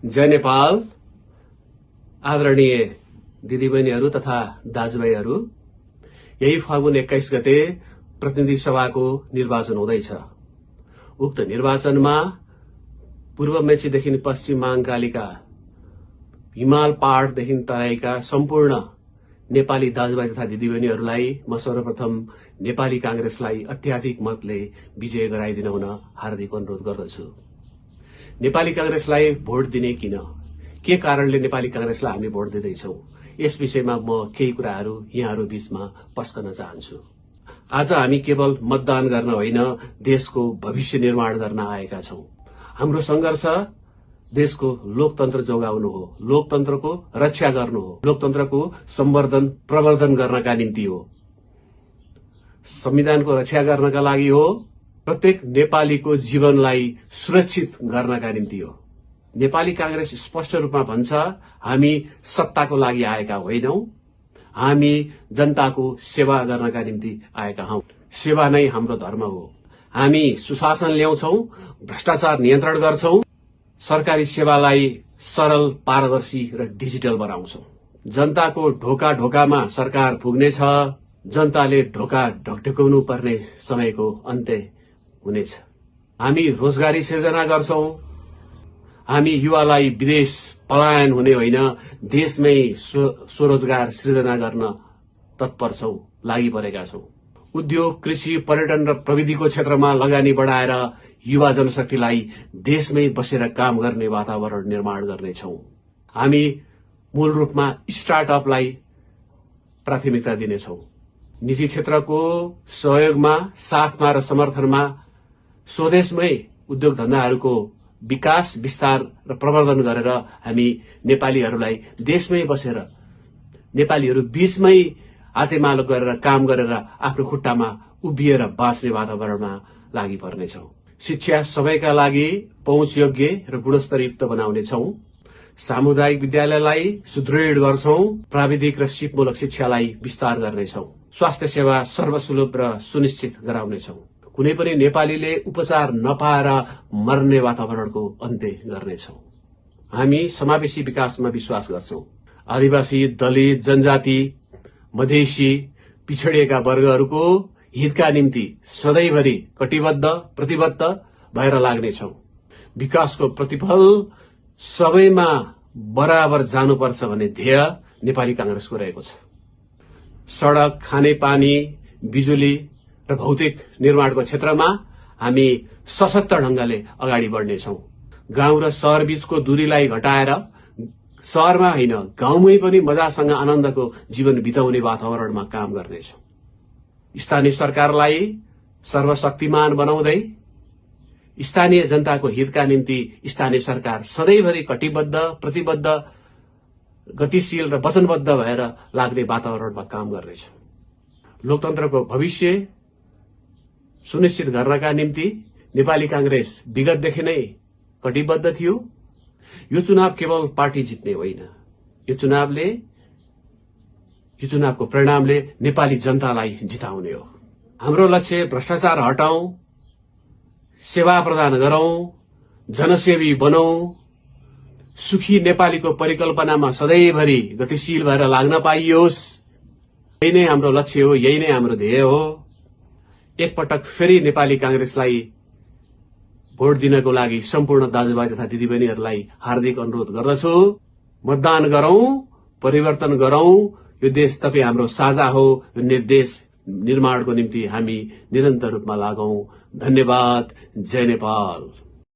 जय नेपाल। आदरणीय दिदीबहिनीहरू तथा दाजुभाइहरू, यही फागुन 21 गते प्रतिनिधि सभाको निर्वाचन हुँदैछ। उक्त निर्वाचनमा पूर्व मेचीदेखि पश्चिम महाकालीका हिमाल पहाड़देखि तराईका सम्पूर्ण नेपाली दाजुभाइ तथा दिदीबहिनीहरूलाई म सर्वप्रथम नेपाली कांग्रेसलाई अत्याधिक मतले विजय गराइदिन हुन हार्दिक अनुरोध गर्दछु। नेपाली कांग्रेसलाई भोट दिने किन, के कारणले नेपाली कांग्रेसलाई हामी भोट दिँदैछौं, यस विषयमा म केही कुराहरू यहाँहरू बीचमा पस्कन चाहन्छु। आज हामी केवल मतदान गर्न होइन, देशको भविष्य निर्माण गर्न आएका छौं। हाम्रो संघर्ष देशको लोकतन्त्र जोगाउनु हो, लोकतन्त्रको रक्षा गर्नु हो, लोकतन्त्रको सम्वर्धन प्रवर्धन गर्नका निम्ति हो, संविधानको रक्षा गर्नका लागि हो, प्रत्येक नेपालीको जीवनलाई सुरक्षित गर्नका निम्ति हो। नेपाली कांग्रेस स्पष्ट रूपमा भन्छ, हामी सत्ताको लागि आएका होइनौं, हामी जनताको सेवा गर्नका निम्ति आएका हौं। सेवा नै हाम्रो धर्म हो। हामी सुशासन ल्याउँछौं, भ्रष्टाचार नियन्त्रण गर्छौं, सरकारी सेवालाई सरल, पारदर्शी र डिजिटल बनाउँछौं। जनताको ढोका ढोकामा सरकार पुग्नेछ, जनताले ढोका ढकढकाउनु पर्ने समयको अन्त्य हुनेछ। हामी रोजगारी सिर्जना गर्छौं, हामी युवालाई विदेश पलायन हुने होइन, देशमै स्वरोजगार सृजना गर्न तत्पर छौं, लागि परेका छौं। उद्योग, कृषि, पर्यटन र प्रविधिको क्षेत्रमा लगानी बढ़ाएर युवा जनशक्तिलाई देशमै बसेर काम गर्ने वातावरण निर्माण गर्नेछौं। हामी मूल रूपमा स्टार्टअपलाई प्राथमिकता दिनेछौं। निजी क्षेत्रको सहयोगमा, साथमा र समर्थनमा स्वदेशमै उद्योग धन्दाहरूको विकास, विस्तार र प्रवर्धन गरेर हामी नेपालीहरूलाई देशमै बसेर नेपालीहरू बीचमै हातेमालो गरेर काम गरेर आफ्नो खुट्टामा उभिएर बाँच्ने वातावरणमा लागि पर्नेछौं। शिक्षा सबैका लागि पहुँचयोग्य र गुणस्तरयुक्त बनाउनेछौं। सामुदायिक विद्यालयलाई सुदृढ गर्छौं। प्राविधिक र सिपमूलक शिक्षालाई विस्तार गर्नेछौं। स्वास्थ्य सेवा सर्वसुलभ र सुनिश्चित गराउनेछौं। कुनै पनि नेपालीले उपचार नपाएर मर्ने वातावरणको अन्त्य गर्नेछौं। हामी समावेशी विकासमा विश्वास गर्छौं। आदिवासी, दलित, जनजाति, मधेसी, पिछडिएका वर्गहरूको हितका निम्ति सधैँभरि कटिबद्ध, प्रतिबद्ध भएर लाग्नेछौं। विकासको प्रतिफल सबैमा बराबर जानुपर्छ भन्ने ध्येय नेपाली कांग्रेसको रहेको छ। सड़क, खानेपानी, बिजुली र भौतिक निर्माणको क्षेत्रमा हामी सशक्त ढंगले अगाडि बढ्नेछौं। गाउँ र शहर बीचको दूरीलाई घटाएर शहरमा होइन, गाउँमै पनि मजासँग आनन्दको जीवन बिताउने वातावरणमा काम गर्नेछौं। स्थानीय सरकारलाई सर्वशक्तिमान बनाउँदै स्थानीय जनताको हितका निम्ति स्थानीय सरकार सधैँभरि कटिबद्ध, प्रतिबद्ध, गतिशील र वचनबद्ध भएर लाग्ने वातावरणमा काम गर्नेछौं। लोकतन्त्रको भविष्य सुनिश्चित गर्नका निम्ति नेपाली कांग्रेस विगतदेखि नै कटिबद्ध थियो। यो चुनाव केवल पार्टी जित्ने होइन, यो चुनावको परिणामले नेपाली जनतालाई जिताउने हो। हाम्रो लक्ष्य भ्रष्टाचार हटाउँ, सेवा प्रदान गरौं, जनसेवी बनौं, सुखी नेपालीको परिकल्पनामा सधैँभरि गतिशील भएर लाग्न पाइयोस्। यही नै हाम्रो लक्ष्य हो, यही नै हाम्रो ध्येय हो। एकपटक फेरि नेपाली कांग्रेसलाई भोट दिनको लागि सम्पूर्ण दाजुभाइ तथा दिदीबहिनीहरूलाई हार्दिक अनुरोध गर्दछु। मतदान गरौं, परिवर्तन गरौं। यो देश तपाई हाम्रो साझा हो। यो देश निर्माणको निम्ति हामी निरन्तर रूपमा लागौं। धन्यवाद। जय नेपाल।